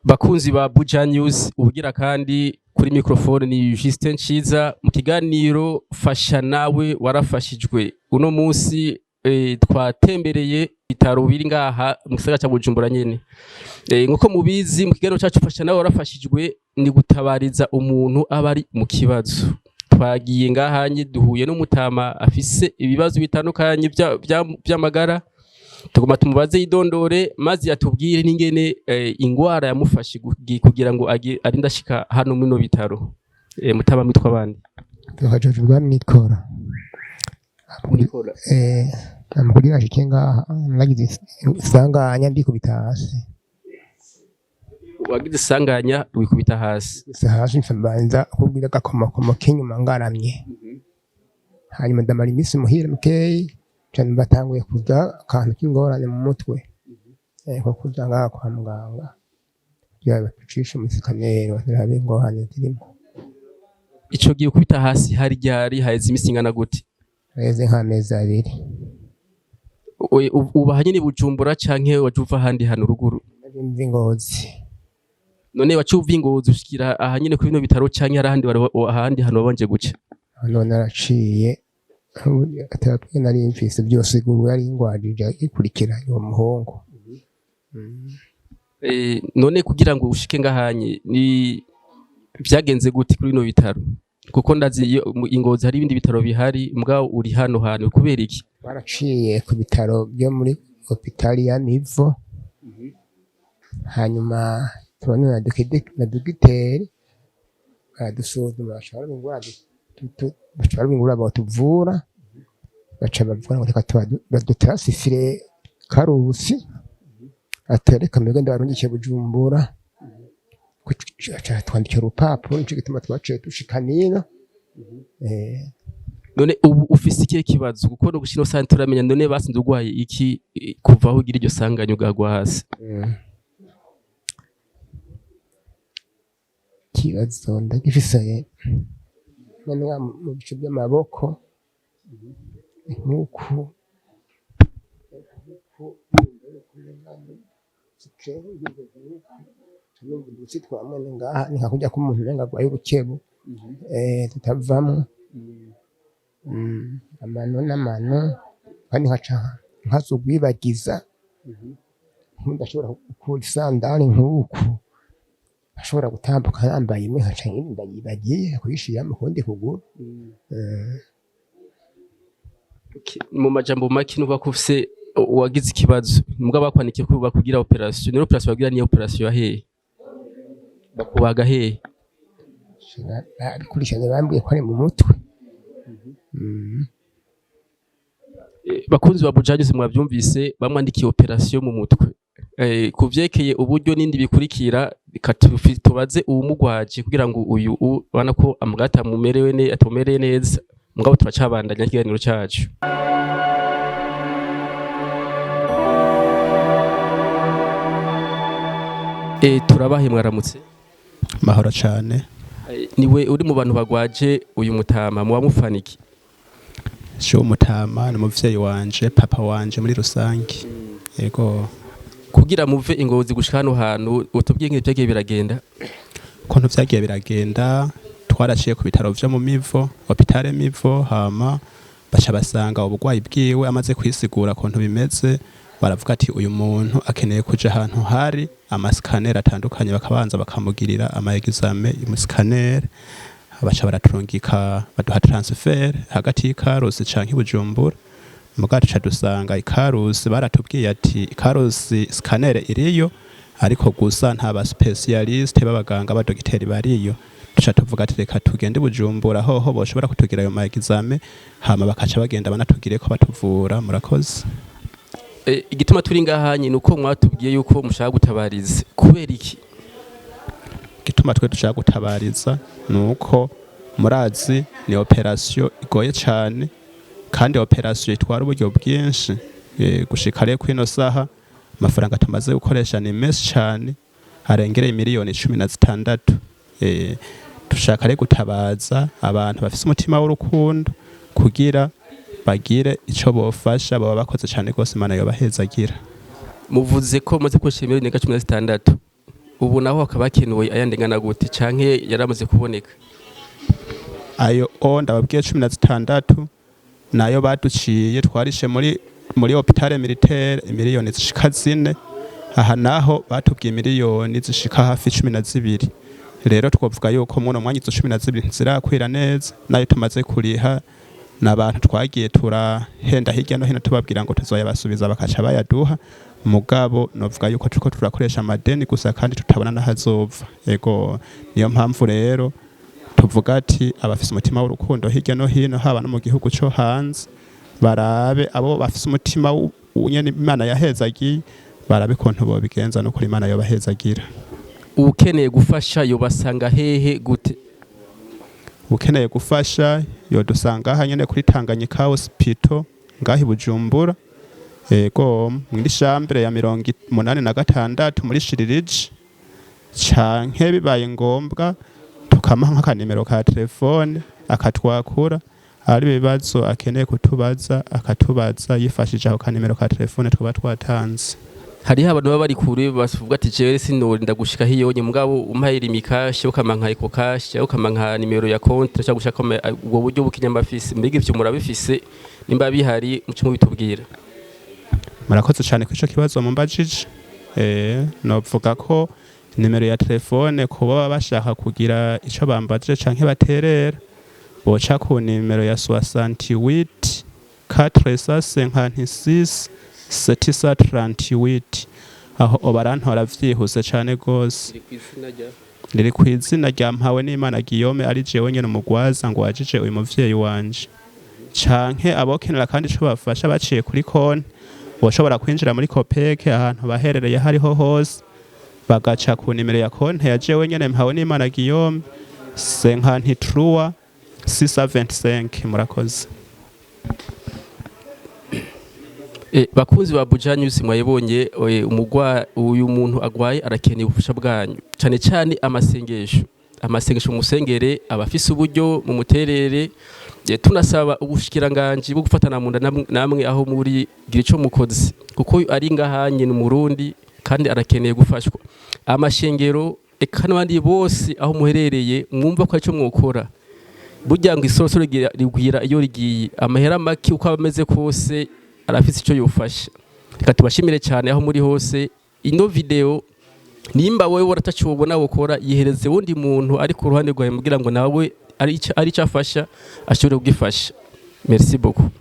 Bakunzi ba Buja News, ubugira kandi kuri microphone ni Justin Ciza mu kiganiro Fasha Nawe Warafashijwe. Uno munsi twatembereye ibitaro biri ngaha mu gisagara ca Bujumbura nyene. Nkuko mubizi, mu kiganiro cacu Fasha Nawe Warafashijwe ni gutabariza umuntu aba ari mu kibazo. Twagiye ngahanye, duhuye n'umutama afise ibibazo bitandukanye vy'amagara. Tuguma tumubaze yidondore, maze yatubwire n'ingene ingwara yamufashe kugira ngo arinde ashika hano muno bitaro. Mutama, mwitwa bande? Tukajoje ubwa mikoro. Kugira nshike ngaha nagize isanganya, ndikubita hasi. Wagize isanganya wikubita hasi? Gusa hasi, mbanza kubwira agakomokomo k'inyuma ngaramye, hanyuma ndamara iminsi muhira mikeyi cane, batanguye kuza akantu k'ingorane mu mutwe, ko kuza ngaha kwa muganga kugira baducishe muri scanner barabe ingorane zirimo. Ico gihe ukubita hasi hari ryari? Haheze imisi ingana gute? Haheze nk'amezi 2. Uba hanyene i Bujumbura canke waje uva ahandi hantu ruguru? Nari mva i Ngozi. None waciye uva i Ngozi ushikira aha nyene kuri bino bitaro, canke hari ahandi ahandi hantu wabanje guca? None naraciye atatwe nari mfise byose, ubu yari ingwajije ikurikiranye uwo muhungu. None kugira ngo ushike ngahanye ni vyagenze gute kuri bino bitaro? Kuko ndazi iyo i Ngozi hari ibindi bitaro bihari, mugabo uri hano hantu kubera iki? Baraciye ku bitaro byo muri hopitali ya Mivo, hanyuma tubona na dogiteri, baradusuzuma, baca baraba ingwara batuvura, baca bavuga ngo reka badutrasifire Karusi, atereka mwebwe ndabarungikiye Bujumbura. Aca twandikira urupapuro, nico gituma twaciye dushika nino. None ubu ufise ikihe kibazo? Kuko no gushira sante turamenya, none basinze urwaye iki kuva aho ugira iryo sanganya ugagwa hasi? Ikibazo ndagifise none mu bice by'amaboko nk'uku, udutsi twa mwene ngaha ni nka kurya k'umuntu umenga agwaye urukebu, tutavamwo. Amano n'amano, kandi nkaca nkaza ugwibagiza, ndashobora gukura isandari nk'uku, ashobora gutambuka yambaye imwe, nkaca nyine ndayibagiye kuyishira mu kundi kuguru. Okay. Mu majambo make, nuvuga ko ufise, wagize ikibazo, mugabo bakwandikiye ko bakugira operation. Niyo operation bagira niyo operation ya hehe? Bakubaga hehe? Babikurikiranye, bambwiye ko ari mu mutwe. Bakunzi ba Buja News, mwavyumvise, bamwandikiye operation mu mutwe. Ku vyerekeye uburyo n'indi bikurikira, reka tubaze uwumugwaje kugira ngo uyu ubona ko amagara atamumerewe atamumereye neza, mugabo turacabandanya ikiganiro cacu. Turabahe mwaramutse. Mahoro cyane. Niwe uri mu bantu bagwaje uyu mutama, muba mufana iki? Je umutama ni umuvyeyi wanje, papa wanje muri rusange, yego. Kugira muve i Ngozi gushika hano hantu, utubwiye ingene vyagiye biragenda? Ukuntu vyagiye biragenda, twaraciye ku bitaro vyo mu Mivo, hôpital Mivo, hama baca basanga uburwayi bwiwe, amaze kwisigura ukuntu bimeze, baravuga ati uyu muntu akeneye kuja ahantu hari ama scanner atandukanye, bakabanza bakamugirira ama examen mu scanner. Baca baraturungika, baduha transfert hagati y'Ikarusi canke i Bujumbura. Mugabo duca dusanga Ikarusi baratubwiye ati Ikarusi scanner iriyo, ariko gusa nta ba spécialiste b'abaganga b'abadogiteri bariyo. Duca tuvuga ati reka tugende Bujumbura, hoho boshobora kutugira ayo ma examen, hama bakaca bagenda banatugire ko batuvura. Murakoze. Igituma turi ngaha nyine uko mwatubwiye yuko mushaka gutabariza, kubera iki? Igituma twe dushaka gutabariza ni uko murazi ni operation igoye cyane, kandi operation itwara uburyo bwinshi. Gushika rero kwino saha amafaranga tumaze gukoresha ni menshi cyane, arengereye miliyoni 16. Dushaka rero gutabaza abantu bafise umutima w'urukundo kugira bagire ico bofasha, baba bakoze cyane rwose, Imana yobahezagira. Muvuze ko mumaze gukoresha miliyoni 16. Ubu naho hakaba hakenewe ayandi angana gute, canke yaramaze kuboneka? Ayo o ndababwiye 16 nayo baduciye, twarishe muri hôpital militaire miliyoni zishika 4. Aha naho batubwiye miliyoni zishika hafi 12. Rero twovuga yuko muno mwanya izo 12 ntizirakwira neza. Nayo tumaze kuriha n'abantu twagiye turahenda hirya no hino tubabwira ngo tuzoyabasubiza, bakaca bayaduha. Mugabo novuga yuko turiko turakoresha amadeni gusa kandi tutabona n'ahazova. Ego, niyo mpamvu rero tuvuga ati abafise umutima w'urukundo hirya no hino, haba no mu gihugu co hanze, barabe abo bafise umutima nyene Imana yahezagiye, barabe ukuntu bobigenza, no kuri Imana yobahezagira. Ukeneye gufasha yobasanga hehe, gute? Ukeneye gufasha yodusanga aha nyene kuri Tanganyika Hospital ngaha i Bujumbura, ego, muri chambre ya 86 muri chirurgie, canke bibaye ngombwa tukamuha nk'akanimero ka telefone akatwakura, ari ibibazo akeneye kutubaza akatubaza yifashije ako kanimero ka telefone tuba twatanze. Hariho abantu baba bari kure, bavuga ati jewe sinorinda gushika hiyonye, mugabo umpaye Lumicash, ukampa nka Ecocash, ukampa nka nimero ya konti, cyangwa gushaka ubwo buryo bw'ikinyamafisi. Mbega ivyo murabifise? Nimba bihari muce mubitubwira. Murakoze cyane kuri ico kibazo mumbajije. Novuga ko nimero ya telefone ku baba bashaka kugira ico bambajije canke baterera, boca ku nimero ya 68 456 738. Aho barantora vyihuse cane gose. Riri ku izina rya Mpawe n'Imana Guillaume, ari jewe nyene umugwaza ngo wajije uyu muvyeyi wanje. Canke abokenera kandi ico bafasha baciye kuri konti, boshobora kwinjira muri COOPEC ahantu baherereye hariho hose, bagaca ku nimero ya konti ya jewe nyene Mpawe n'Imana Guillaume, 53 625. Murakoze. Bakunzi ba Buja News, mwayibonye umugwa uyu muntu agwaye arakeneye ubufasha bwanyu, cyane cyane amasengesho, amasengesho. Musengere, abafise uburyo mu muterere. Tunasaba ubushikiranganji bwo gufatana mu nda namwe aho muri gira ico mukoze, kuko ari ngahanye ni Umurundi kandi arakeneye gufashwa. Amashengero eka n'abandi bose aho muherereye mwumva ko arico mwokora, burya ngo isorosoro rigwira iyo rigiye. Amahera make uko aba ameze kose arafise icyo yofasha. Reka tubashimire cyane aho muri hose. Ino video, nimba wowe warataco ubona wokora, yihereze wundi muntu ari ku ruhande rwawe, mugira ngo nawe ari icyo afasha ashobore kugifasha. Merci beaucoup.